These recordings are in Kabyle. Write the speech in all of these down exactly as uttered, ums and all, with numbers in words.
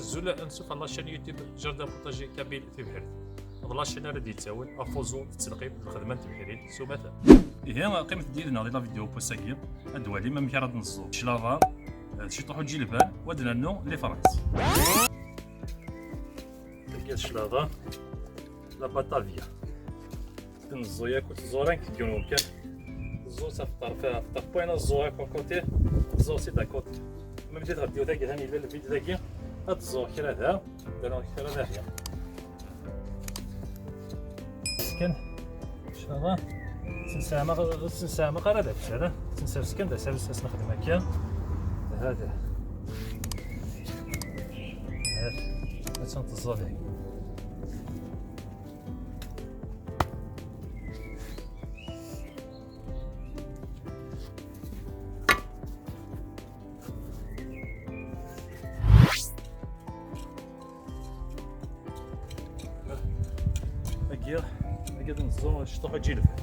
Zul, ansuf ɣer la chaîne YouTube Jardin Potager Kabyle Tibḥirt. D la chaîne ara d-yettawin afuẓu d ttelqim d lxedma n tebḥirin s umata. Ihi, qqimet-d yid-neɣ di la vidéo n wass-agi, ad d-walim amek ara d-neẓẓu clava, eh, ciṭuḥ uǧilban, u ad d-nernu les fraises. Tagi d clava, la Batavia. Neẓẓu yakk, ur teẓẓu ara nekk deg yiwen wemkan. Teẓẓu ɣef ṭṭerf, ɣef ṭṭerf wayen, teẓẓu akk à côté, teẓẓu aussi d'à côté. Même di tɣeddiwt-agi, han yella le vide dagi, ad teẓẓu kra da, ad nernu kra dahya. Kan, inchallah, ur tt-nesɛemmeq ara d akessar, ur tt-nessers kan d aserres, ad tt-nexdem akka. Hada. Hada. Attan teẓẓa dayi. Agi, agi ad neẓẓu ciṭuḥ uǧilban.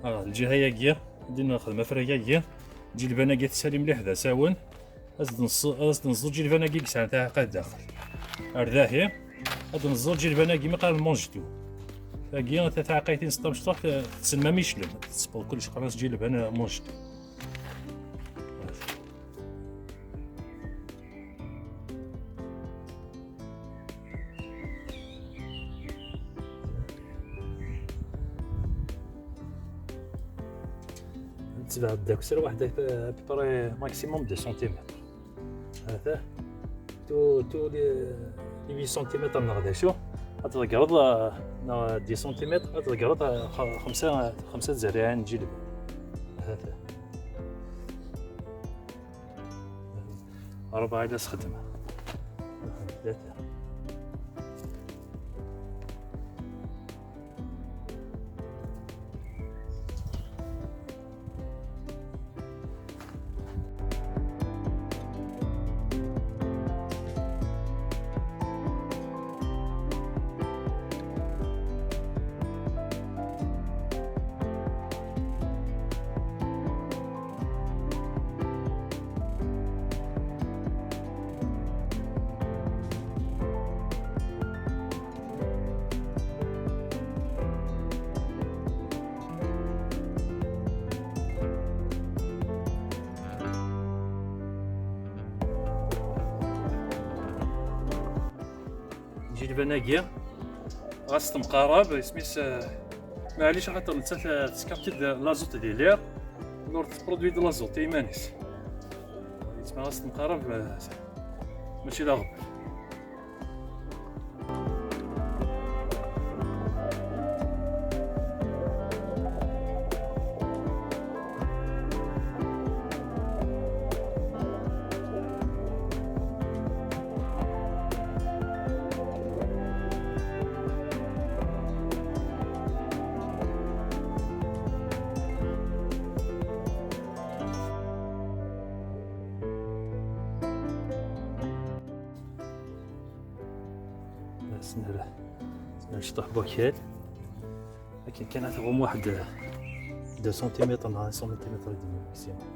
Ah, lǧiha-yagi, din nexdem afrag-agi. Ǧilban-agi tessali mliḥ d asawen. Ad s-d-neẓẓu, ad s-d-neẓẓu ǧilban-agi i yesɛan taɛeqqayt daxel. Ar dahi, ad d-neẓẓu ǧilban-agi mi qqaren mangetout. Tagi, ta-, taɛeqqayt-ines tamecṭuḥt, eh, tessen ma Michelin. Tesbeḍ kullec, qqaren-as ǧilban, eh, mangetout. Netbeɛ-d akessar waḥed, à peu près maximum deux centimètres. Hata. Tous, tous les, les huit centimètres neɣ d acu. Ad tḍeggreḍ, ah, neɣ dix centimètres, ad tḍeggreḍ, ah, x-, xemsa, xemsa tzerriɛin n jilban. Hata. Rebɛa i la sxedmeɣ. Tlata. Jilban-agi, ɣas temqarab, isem-is, eh, maɛlic, axaṭer nettat, eh, teskaft-id l'azote di l'air, ur teproduit-id l'azote i yiman-is. Yettma ɣas temqarab, eh, mačči d aɣebbar. Ad as-nerr Nec taḥbakal. Akken kan ad tɣum waḥed deux centimètres neɣ un centimètre et demi maximum.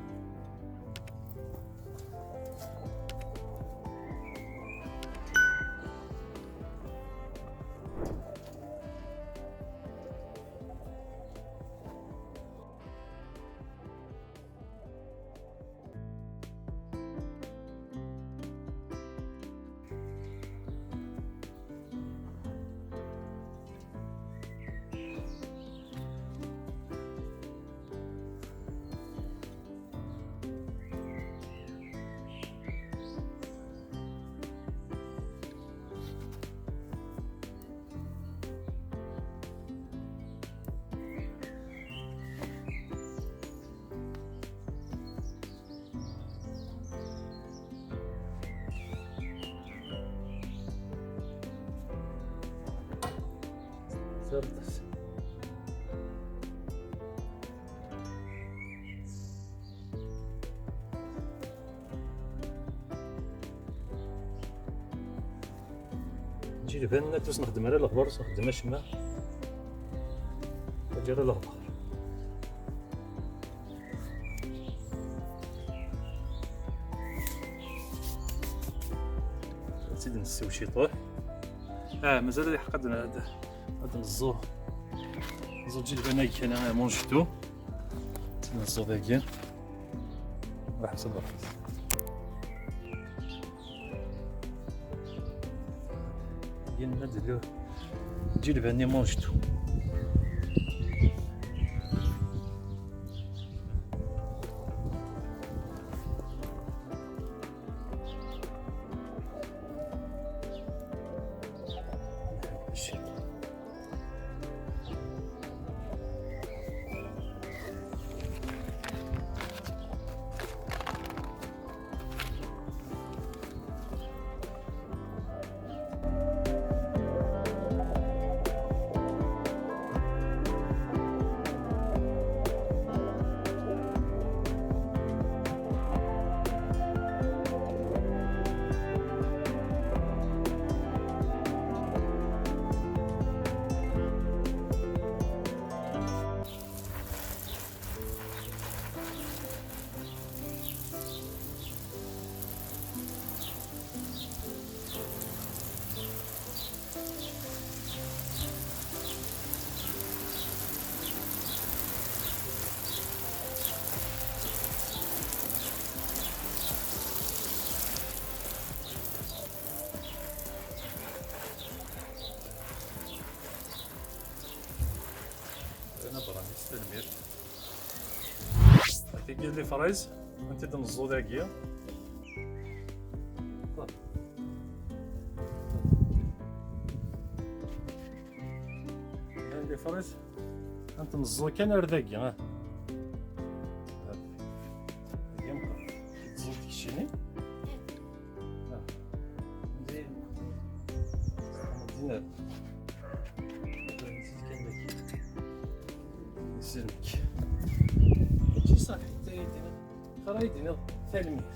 Ǧilban, ur s-nxeddem ara leɣbar, ur s-nxeddem acemma. Ǧǧi ara leɣbar. Ad tt-id-nessiw ciṭuḥ. Ah, mazal ad iḥeqq ad, ad, ad neẓẓu. Neẓẓu ǧilban-agi kan, ah, mon jeton. Ad tt-id-neẓẓu dagi. Raḥ s aberrus. Yenna-d ǧilban-nni mon jeton. Ana Branis, tanemmirt. Tigi n les fraises, ad tent-id-neẓẓu dagi. Tigi n les fraises, ad tent-neẓẓu kan ar dagi, ah. Dagi meqqar. Tẓu tekcini. Ah. Din. Din. Nsiɣ kan dagi. Nsiɣ nekk. Mačči ṣaḥit, ay d-iniḍ. Xir ay d-iniḍ tanemmirt.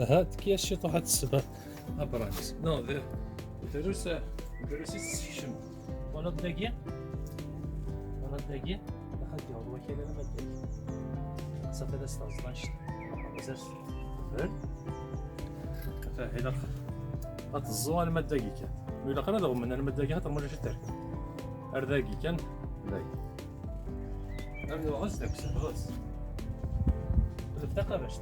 Aha, tki-as ciṭuḥ ad tessebɛed abranis. Non, d-, drus, drus i tessekcem. Twalaḍ dagi? Twalaḍ dagi? Daxel d-yaweḍ wakal alamma d dagi. Xas ad as-terẓeḍ anect-, mazal qbel. Ata ilaq ad teẓẓu alma d dagi kan. Ur ilaq ara ad ɣummen alma d dagi, xaṭer ma ulac ad terkeb. Ar dagi kan, dagi. Rnu ɣez deg usebɣes. Qleb taqabact.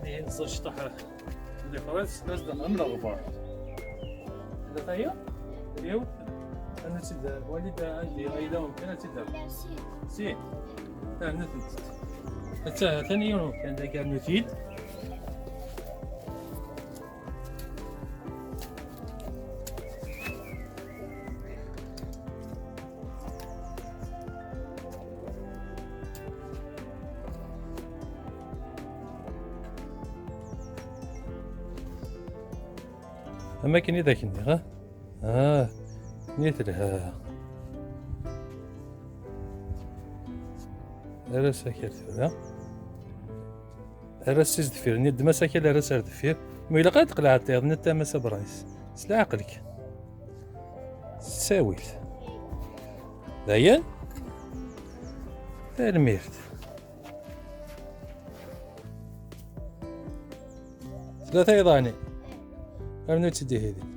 هذه هي الصوص تاعها. Des fois, c'est dans le revoir. هذا هي؟ اليوم؟ أنا تبدا والدة عندي غيلة وكان تبدا. سي. لا، نثبت. حتى ثاني يوم كان ذاك النتيد. Am akken i d ak-nniɣ, ha? Ah, ni telha. Ar asakal tura. Ar as-is deffir-nni, ddem asakal, ar as ar deffir. Ma ilaq ad teqleɛ tiṭ, netta Mass Abranis. S leɛqel-ik. S ttawil. Dayen? Tanemmirt. Tlata iḍani. Rnu-tt-id ihi din.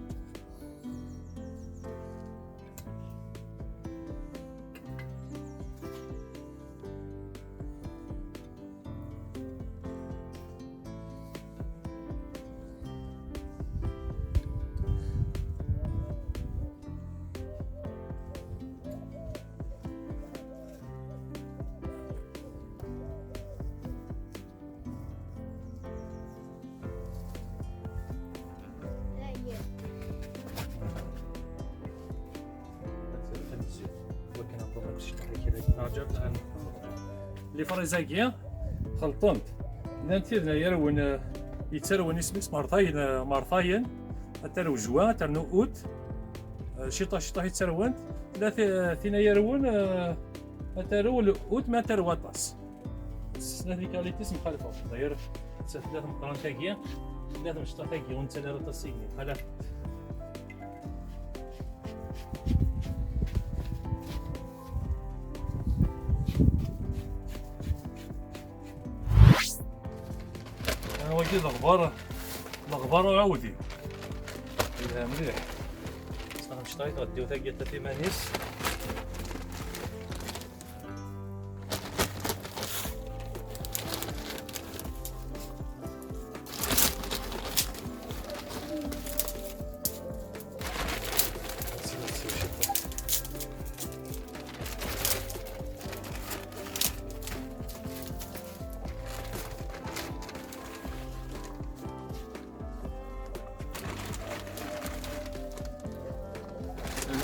Lifriz-agi xelṭen-t. Llant tid-nni yerwen, eh, yettarwen isem-is mertayen, eh, mertayen. Ad tarew jwa, ad ternu ut. Eh, ciṭuḥ, ciṭuḥ i ttarwent. Tella ti-, tina yerwen, eh, ad tarew l-, ut ma ad tarew aṭas. Snat les qualités mxalfa. D'ailleurs, tella tmeqqrant-agi, tella tmecṭuḥt-agi, ur nettali ara aṭas seg-i. Ala. Wagi d aɣbar, d aɣbar uɛawdi. Yelha mliḥ. Snat mecṭuḥt, ɣeddiw tagi ata timan-is.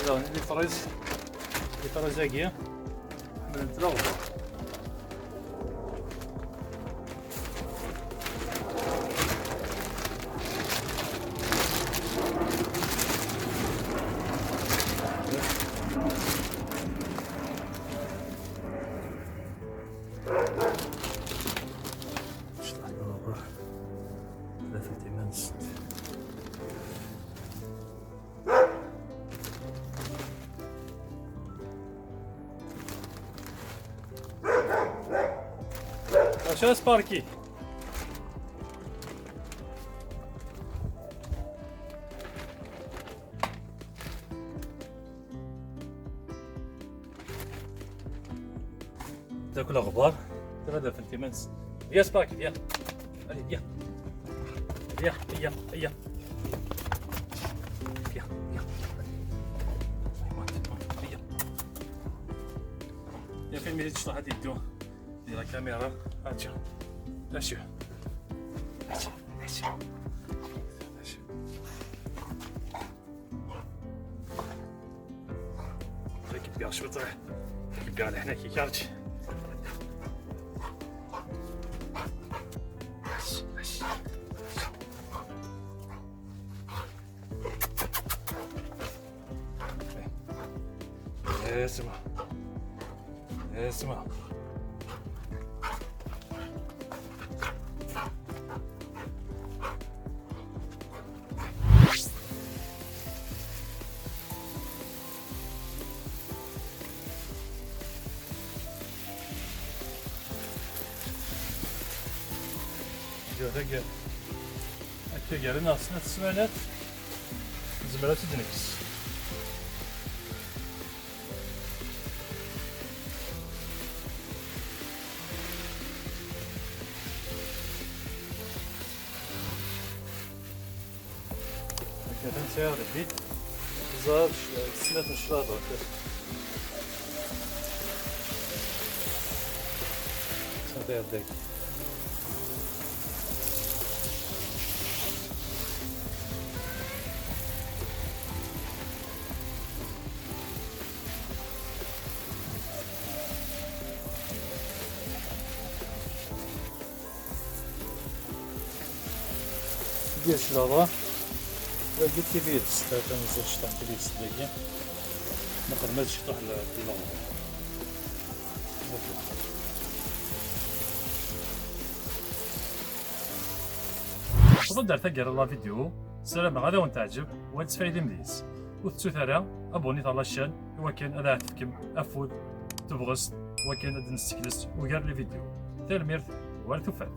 Daɣen, lifriz, lifriz-agi, ḥemmlent leɣbar. Tlata timan-nsent. Acu a Sparky? Tdakkel aɣbar, tura ad afent iman-nsen. Viens, Sparky, viens. Allez, viens. Viens, viens, viens. Viens, viens. Allez, monte, monte, viens. Viens, filme, je suis en train de dire. Dis la caméra. Ah, tiens. Là-dessus. Là-dessus, là-dessus. Là-dessus. Kibbeɣ cwiṭ, kibbeɣ leḥnak ikarǧ. Esma. Esma. Akka gar, akka gar neɣ snat ssmanat nezmer ad tt-id-nekkes. Akka, atan sɛiɣ lbit. Ẓer, snat n cclaḍa. Snat iɛeddak. Ddiɣ cclaḍa. G T V yettsettat tameẓẓuɣt cṭan tili yettsettat dagi. Naqed ma tecṭuḥ l-, di leɣder. Wṣel-d ar taggara n la vidéo, ssarameɣ ad awen-teɛǧeb u ad tesfaydim deg-s. Ur tettut ara abonné ɣer la chaîne i wakken ad aɣ-tefkem afud, tabɣest, i wakken ad d-nessekles ugar n les vidéos. Tanemmirt, war tufat.